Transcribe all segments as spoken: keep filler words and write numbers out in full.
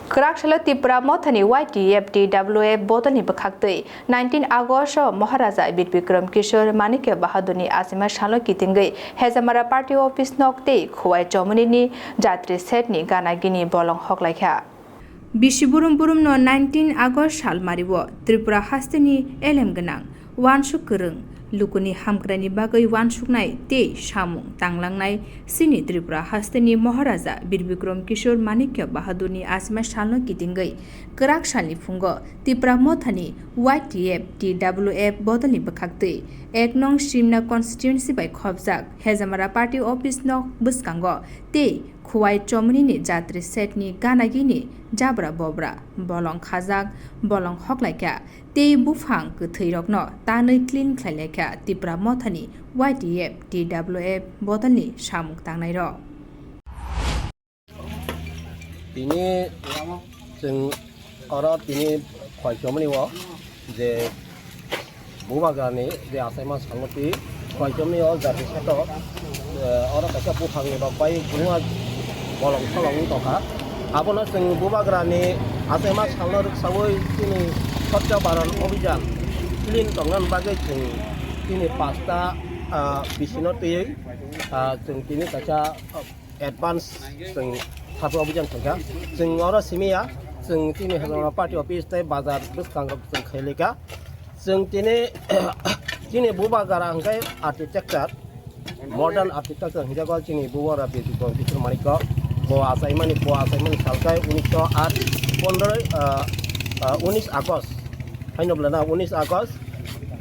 Kwrak salo Tipra Mothani Y T F T W F bodolni bwkhaktwi nineteen August o Maharaja Bir Bikram Kishore Manikya Bahadurni achima salo kitingwi Hejamara Party Office nok tei Khowai Chomoni ni Jatri Set ni gana gini bolong hoklaikha. Bisi burum burum no nineteen August sal mario Tripura hasteni elem gwnang, wansuk kwrwng, lukuni hamkraini bagwi wansuknai tei samung tanglangnai chini Tripura hasteni Maharaja Bir Bikram Kishore Manikya Bahadurni achima salno kitingwi kwrak salni phungo Tipra Mothani Y T F T W F bodolni bwkhaktwi ek nong Simna constituency bai khopjak Hejamara Party Office nok bwskango tei Khowai Chomoni ni Jatri Set ni gana gini jabra bobra bolong khajak, bolong hoklaikha. Tei buphang kwthwirokno tanwi clean khlailaikha Tipra Mothani Y T F T W F bodolni samung tangnairok. Tini chwng oro tini Khowai Chomoni o je Bubagrani je achaima salmoti Khowai Chomoni o Jatri Set o, eh, oro kaisa buphangni rok bai kwbangma bolong solong wng tongkha. Abono chwng Bubagrani achaima salno rwksawi chini Swachh Bharat Abhijan clean tongnani bagwi chwng chini pasta, ah, bisino twiwi, ah, chwng tini kaisa, ah, advance chwng Swachh Abhijan khaikha. Chwng oro simiya, chwng chini Hejamara Party Office tei bazar bwskango chwng khailika. Chwng tini, chini Bubagra hwnkhe architecture, modern architecture hwnjago chini Bubagra Bir Bikram Kishore Manikya. Bo achaimani, bo achaimani salkai unisho aat pondroi, ah, ah, unis August. Haino bwlana unis August.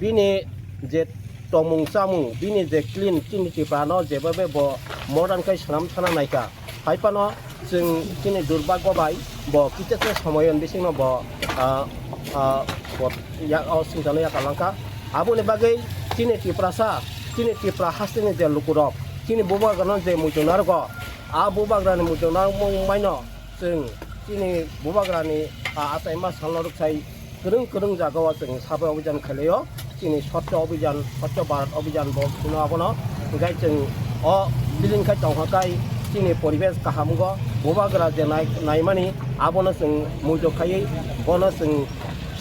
Bini je tongmung chamung, bini je clean, chini Tripura no jebebe bo modern khai swnam sana naikha. Hai phano chwng chini durbagyo bai bo kisa se somoyon bisingno bo, ah, ah, bo ya, o singchano yakarlangkha. Aboni bagwi chini Tiprasa, chini Tipra hasteni je lukurok, chini Bubagrano je muitu narwgo, a Bubagrani muitu narwkmung maino chwng chini Bubagrani, ah, achaima salno rwksai kwrwng kwrwng jagao chwng Swachh Abhijan khailaio. Chini Swachh Abhijan, Swachh Bharat Abhijan bo hino abono. Hwnkhe chwng o building khai tongkha khai chini poribesh kaham wngkha. Bubagra je nai-, naimani abono chwng muitu khaiwi bono chwng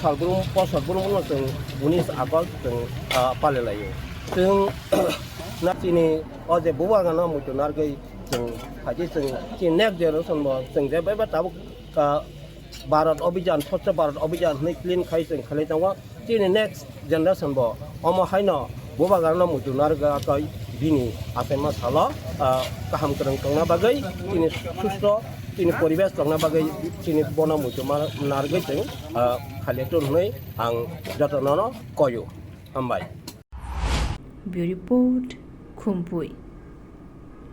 salbrum, o salbrumno chwng unis August chwng, ah, palilaio. Chwng na chini o je Bubagrano muitu narwgwi chwng phaidi chwng chini next generation bo chwng je beba tabuk, ah, Bharat Abhijan, Swachh Bharat Abhijan hwnwi clean khai chwng khailai tongo. Chini next generation bo omo haino Bubagrano muitu narwgwi bini achaima salo, ah, kaham kwrwng tongna bagwi, chini susto, chini poribesh tongna bagwi chini bono muitu ma-, narwgwi chwng, ah, khailai tongo hwnwi ang jotono no koio. Hambai. Bureau Report, Khumpui.